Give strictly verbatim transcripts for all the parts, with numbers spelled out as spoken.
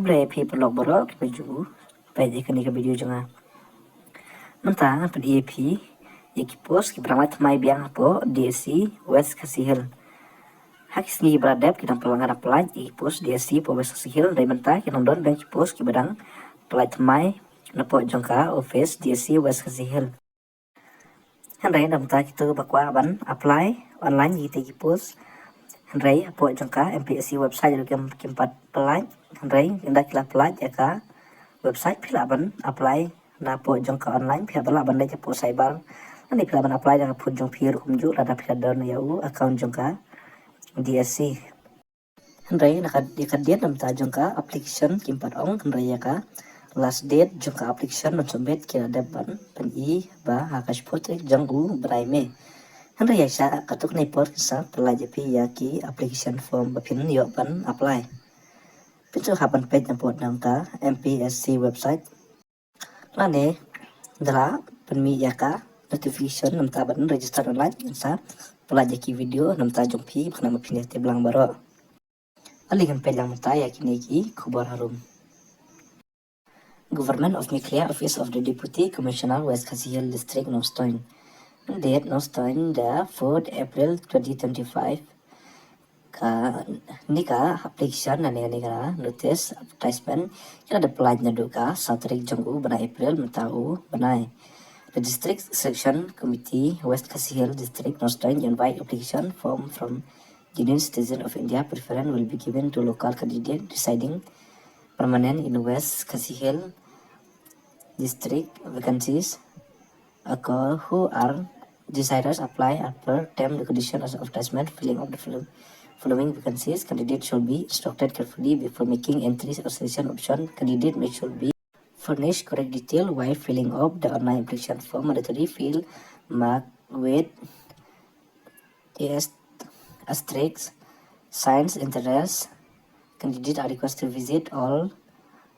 Hynrei phi paralok baroh kiba ju peit ïa kane ka video jong nga, mynta ngan pyni ïa phi ïa ki post kiba dang lai thymmai biang hapoh D S C West Khasi Hills. Ha ki sngi ba la dep ki dang pynlong, nga dang pynlait ïa ki post D S C hapoh West Khasi Hills, hynrei mynta ki dang don biang ki post kiba dang pynlait thymmai napoh jong ka office D S C West Khasi Hills. Hynrei na bynta kito ba kwah ban apply online ïa kito ki post, hynrei hapoh jong ka M P S C website ruh kim, kim pat pynlait. Hynrei ynda ki la pynlait ïa ka website, phi lah ban apply napoh jong ka online, phi lah ban leit hapoh cyber. Lane phi lah ban apply da ka phone jong phi ruh kumjuh lada phi la don ïa u account jong ka D S C. Hynrei na ka, ïa ka date na bynta jong ka application kim pat ong, hynrei ïa ka last date jong ka application ban submit ki la dep ban pyni ba ha ka shiphew tarik jong u bnai May. Hynrei ïa sha katto katne por kin sa pynlait ïa phi ïa ki application form ba phin ïoh ban apply. Phin shu hap ban peit na pdeng ka M P S C website. Lane da la pynmih ïa ka notification na bynta ban register online, ngin sa pynlait ïa ki video na bynta jong phi ba khnang ba phin ïa tip lang baroh. Ale ngin peit lang mynta ïa kine ki khubor harum. Government of Meghalaya, Office of the Deputy Commissioner, West Khasi Hills District, Nongstoiñ. Date Nongstoiñ, the fourth April twenty twenty-five. Kane ka application lane kane ka notice advertisement ki la dep pynlait naduh ka saw tarik jong u bnai April mynta u bnai. The District Selection Committee, West Khasi Hills District, Nongstoiñ, invite application form from genuine citizen of India. Preference will be given to local candidate residing permanent in West Khasi Hills District. Vacancies occur, who are desirous apply as per term and condition of advertisement. Filling of the follow-, following vacancies, candidate should be instructed carefully before making entries or selection option. Candidate may should be furnished correct detail while filling up the online application form. Mandatory field marked with ast-, asterisk, signs interest. Candidate are requested to visit all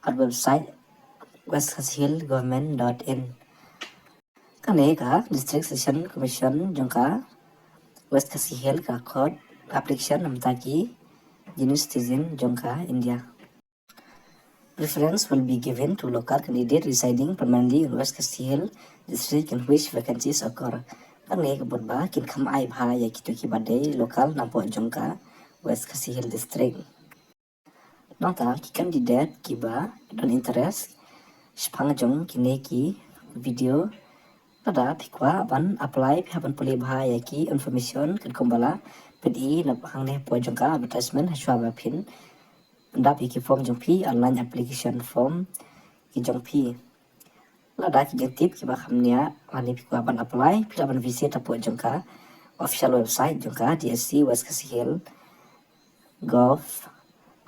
our website, west khasi hills government dot in. Kane ka District Selection Commission jong ka West Khasi Hills ka khot application na bynta ki genuine citizen jong ka India. Preference will be given to local candidate residing permanently in West Khasi Hills District in which vacancies occur. Kane ka mut ba kin kham ai bha ïa kito kiba dei local napoh jong ka West Khasi Hills District. Nangta ki candidate kiba don interest shaphang jong kine ki video, lada phi kwah ban apply, phi hap ban pule bha ïa ki information katkum ba la pyni na hangne hapoh jong ka advertisement hashwa ba phin pyndap ïa ki form jong phi, online application form ki jong phi. Lada ki jingtip kiba kham nia lane phi kwah ban apply, phi lah ban visit hapoh jong ka official website jong ka D S C West Khasi Hills gov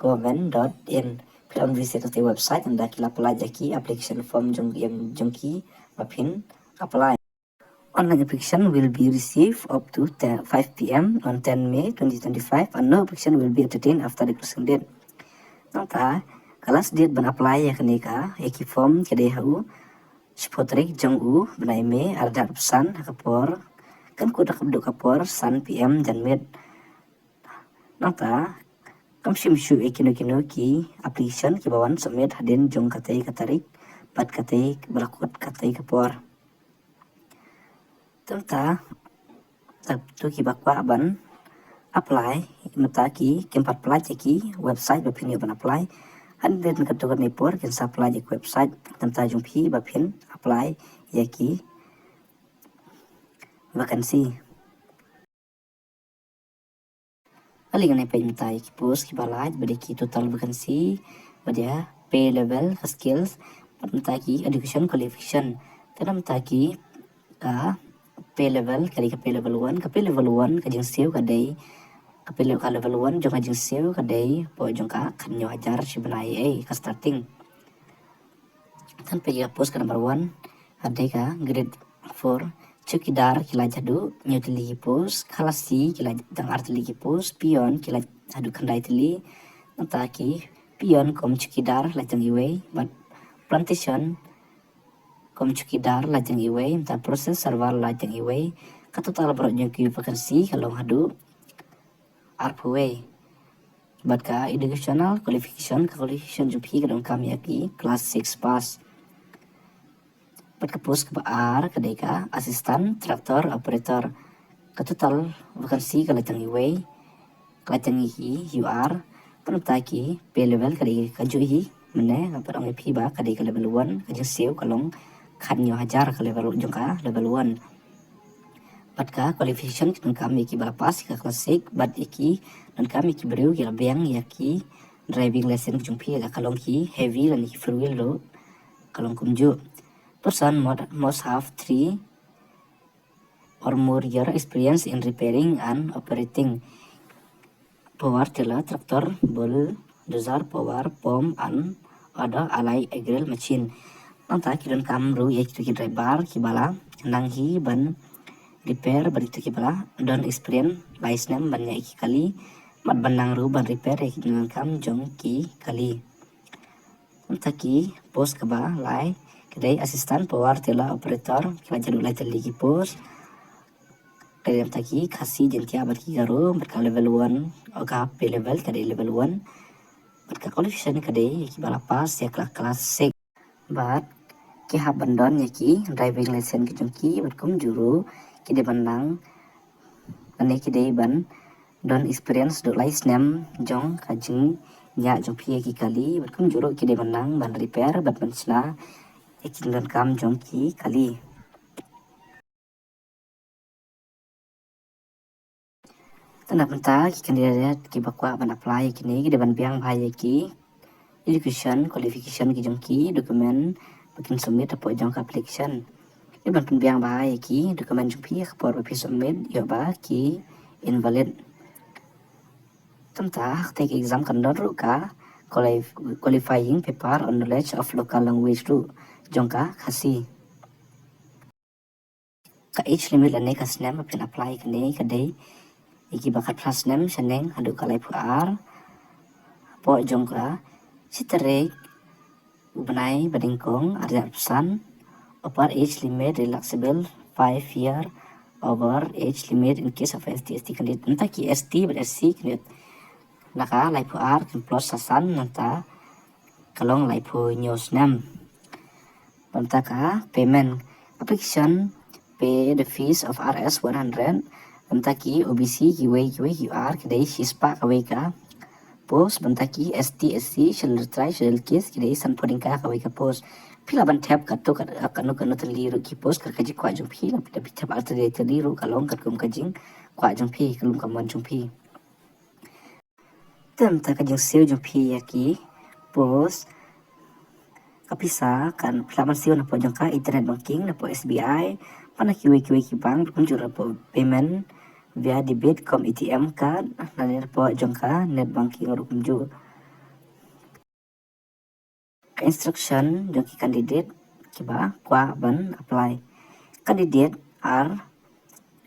government dot in. Phi lah ban visit ha kata ka website ynda ki la pynlait ïa ki application form jong, jong ki ba phin apply. Online application will be received up to ten, five P M on ten May twenty twenty-five and no application will be entertained after the closing date. Nangta ka last date ban apply ïa kane ka, ïa ki form ka dei ha u shiphew tarik jong u bnai May, ar hajar arphew san, ha ka por, kan kut ha ka, haduh ka por san P M janmiet. Nangta kam shym shuh ïa kino kino ki application kiba wan submit hadien jong katei ka tarik bad katei ba la kut katei ka por. Te mynta, te to kiba kwah ban apply mynta ki, kim pat pynlait ïa ki website ba phin ïoh ban apply. Hadien katto katne por kin sa pynlait ïa ki website na bynta jong phi ba phin apply ïa ki vacancy. Ale ngin ïa peit mynta ïa ki post kiba lait, ba dei ki total vacancy, ba dei pay level, ka skills, bad mynta ki education qualification. Te na mynta ki, ka pay level, ka dei ka pay level one, ka pay level one ka jingsiew ka dei, ka pay level, ka level one jong ka jingsiew ka dei hapoh jong ka khathynñiew hajar shi bnai, eh, ka starting. Te peit ïa ka post ka number one, ka dei ka grade four. Chowkidar ki lait haduh hynñiew tylli ki post, khalasi ki lait tang ar tylli ki post, peon ki lait haduh khyndai tylli. Nangta ki peon kum chowkidar lait tang iwei, bad plantation kum chowkidar lait tang iwei, nangta process server lait tang iwei. Ka total baroh jong ki vacancy ka long haduh arphew wei. Bad ka educational qualification, ka qualification jong phi ka donkam ïa ki class six pass. Bad ka post kaba ar ka dei ka assistant tractor operator. Ka total vacancy ka la tang iwei, ka la tang i hi U R. Bad nangta ki pay level ka dei ka juh hi, mynne nga pat ong ïa phi ba ka dei ka level one, ka jingsiew ka long khathynñiew hajar ka level jong ka level one. Bad ka qualification ki donkam ïa kiba la pass ïa ka class six, bad ïa ki donkam ïa ki briew ki la biang ïa ki driving license ki jong phi, la ka long ki heavy lane ki four wheel ruh ka long kumjuh. Person must, must have three or more year experience in repairing and operating power tiller, tractor, bulldozer, power pump and other allied agricultural machine. Nangta ki donkam ruh ïa kito ki driver kiba la nang hi ban repair, bad kito kiba la don experience lai snem ban ñiah ïa ki kali, bad ban nang ruh ban repair ïa ki jingdonkam jong ki kali. Nangta ki post kaba lai ka dei assistant power tiller operator, ki la jia ruh lai tylli ki post. Ka dei nangta ki Khasi, Jaintia bad ki Garo, bad ka level one, o ka pay level ka dei level one. Bad ka qualification ka dei kiba la pass ïa ka class six. Bad ki hap ban don ïa ki driving license ki jong ki, bad kumjuh ruh ki dei ban nang, lane ki dei ban don experience duh lai snem jong ka jingñiah jong phi ïa ki kali, bad kumjuh ruh ki dei ban nang ban repair bad ban shna ïa ki jingdonkam jong ki kali. Te na bynta ki candidate kiba kwah ban apply ïa kine, ki dei ban biang bha ïa ki education qualification ki jong ki, document ba kin submit hapoh jong ka application. Ki dei ban pynbiang bha ïa ki document jong phi ha ka por ba phi submit, ïoh ba ki invalid. Te nangta ha katei ka exam kan don ruh ka qualif-, qualifying paper on knowledge of local language ruh jong ka Khasi. Ka age limit lane ka snem ba phin apply kane ka dei ïa kiba khatphra snem shaneng haduh ka laiphew ar. Hapoh jong ka shi tarik u bnai ba nyngkong ar hajar arphew san. Upper age limit relaxable five year over age limit in case of S T, S T candidate. Nangta ki S T bad S C candidate na ka laiphew ar kin plus sa san, nangta ka long laiphew hynñiew snem. Bad nangta ka payment, application pay the fees of R S one hundred. Bad nangta ki O B C kiwei kiwei ki ar ki dei shispah kawei ka post. Bad nangta ki S T, S C, Scheduled Tribe, Scheduled Caste ki dei sanphew tyngka kawei ka post. Phi lah ban thep katto kat, kano kano tylli ruh ki post kat ka jingkwah jong phi, lada phi thep artylli tylli ruh ka long katkum ka jingkwah jong phi, ka lum ka mon jong phi. Te nangta ka jingsiew jong phi ïa ki post, ka pisa kan phi lah ban siew napoh jong ka internet banking, napoh S B I, bad na kiwei kiwei ki bank, kumjuh napoh payment via debit cum A T M card, lane napoh jong ka net banking ruh kumjuh. Ka instruction jong ki candidate kiba kwah ban apply. Candidate are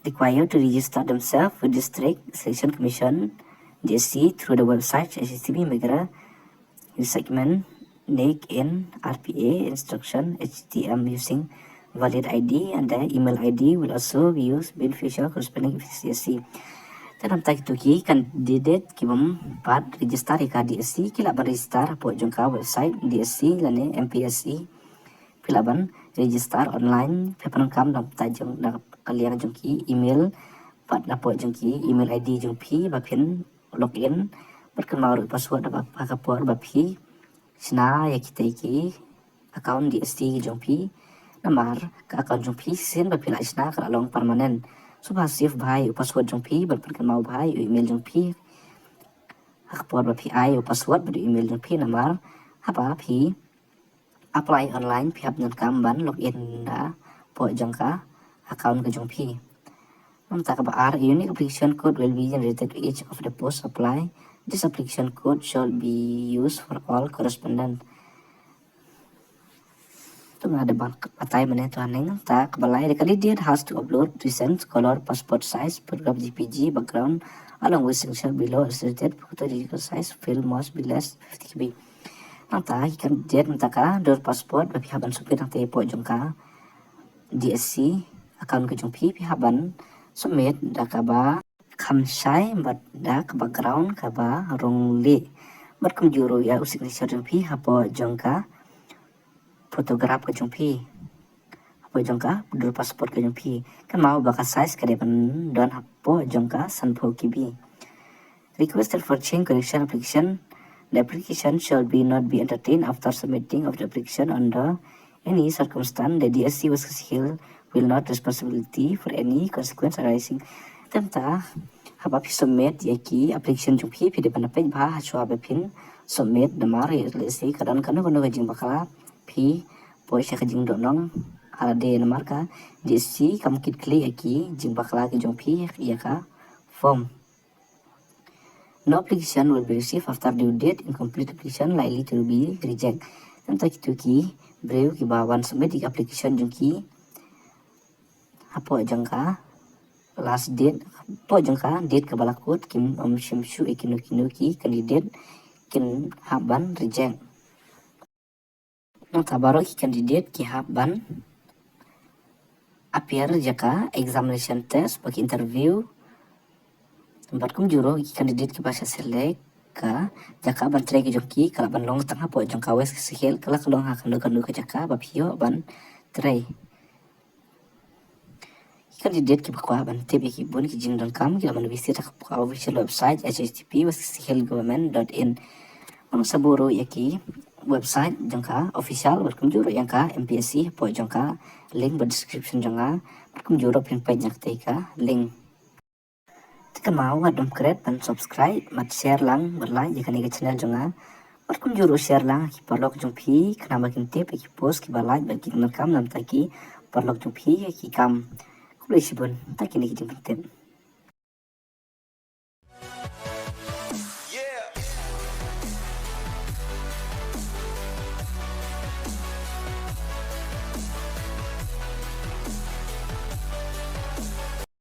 required to register themselves with District Selection Commission, D S C, through the website H T T P megara resettlement, NEIGS in R P A instruction, H T M, using valid I D, and the email I D will also be used in future corresponding with C S C. Te nangta kito ki candidate ki bym pat register ïa ka D S C, ki lah ban register hapoh jong ka website D S C lane M P S E. Phi lah ban register online, phi hap ban donkam nangta jong, na ka liang jong ki email, bad napoh jong ki email I D jong phi ba phin login. Bad kynmaw ruh password ba ha ka por ba phi shna ïa kitei ki account D S C ki jong phi. Namar ka account jong phi shisien ba phi la shna ka la long permanent. So ba save bha ïa u password jong phi, bad pynkynmaw bha ïa u email jong phi ha ka por ba phi ai ïa u password bad u email jong phi, namar haba phi apply online phi hap donkam ban login napoh jong ka account ka jong phi. Nangta kaba ar, a unique application code will be generated to each of the post apply. This application code shall be used for all correspondent. To nga da ban batai mynne to haneng. Nangta kaba lai, the candidate has to upload recent color passport size photograph, J P G, background along with signature below illustrated photo, digital size file must be less fifty K B. Nangta ki candidate, nangta ka dur passport ba phi hap ban submit nangta hapoh jong ka D S C account ka jong phi, phi hap ban submit da kaba kham shai bad da ka background kaba rong lieh. Bad kumjuh ruh ïa u signature jong phi hapoh jong ka photograph ka jong phi. Hapoh jong ka dur passport ka jong phi. Kynmaw ba ka size ka dei ban don hapoh jong ka sanphew K B. Requested for change correction application. The application shall be not be entertained after submitting of the application under any circumstance. The D S C West Khasi Hills will not responsibility for any consequence arising. Te mynta haba phi submit ïa ki application jong phi, phi dei ban peit bha hashwa ba phin submit, namar lehse ka don kano kano ka jingbakla, phi poi sha ka jingdohnud ha lade namar ka D S C kam kitkhlieh ïa ki jingbakla ki jong phi ïa ka form. No application will be received after due date. Incomplete application likely to be reject. Te mynta kito ki briew kiba wan submit ïa ki application jong ki hapoh jong ka last date, hapoh jong ka date kaba la kut, kim ym shim shuh ïa kino kino ki candidate, kin hap ban reject. Nangta baroh ki candidate ki hap ban appear jaka examination test, bad ki interview. Bad kumjuh ruh ki candidate kiba shah select, ka jaka ban trei ka jong ki ka lah ban long tang hapoh jong ka West Khasi Hills, ka lah ka long ha kano kano ka jaka ba phi ïoh ban trei. Ki candidate kiba kwah ban tip ïa ki bun ki jingdonkam ki lah ban visit ha ka official website H T T P West Khasi Hills Government dot in. Bad sa buh ruh ïa ki website jong ka official bad kumjuh ruh ïa ka M P S C hapoh jong ka link bad description jong nga. Bad kumjuh ruh phin peit ïa katei ka link. Te kynmaw wat ym klet ban subscribe bad share lang bad like ïa kane ka channel jong nga. Bad kumjuh ruh share lang ki paralok jong phi khnang ba kin tip ïa ki post kiba lait bad ki donkam na bynta ki paralok jong phi ïa ki kam. Khublei shibun, ta kine ki jingpyntip.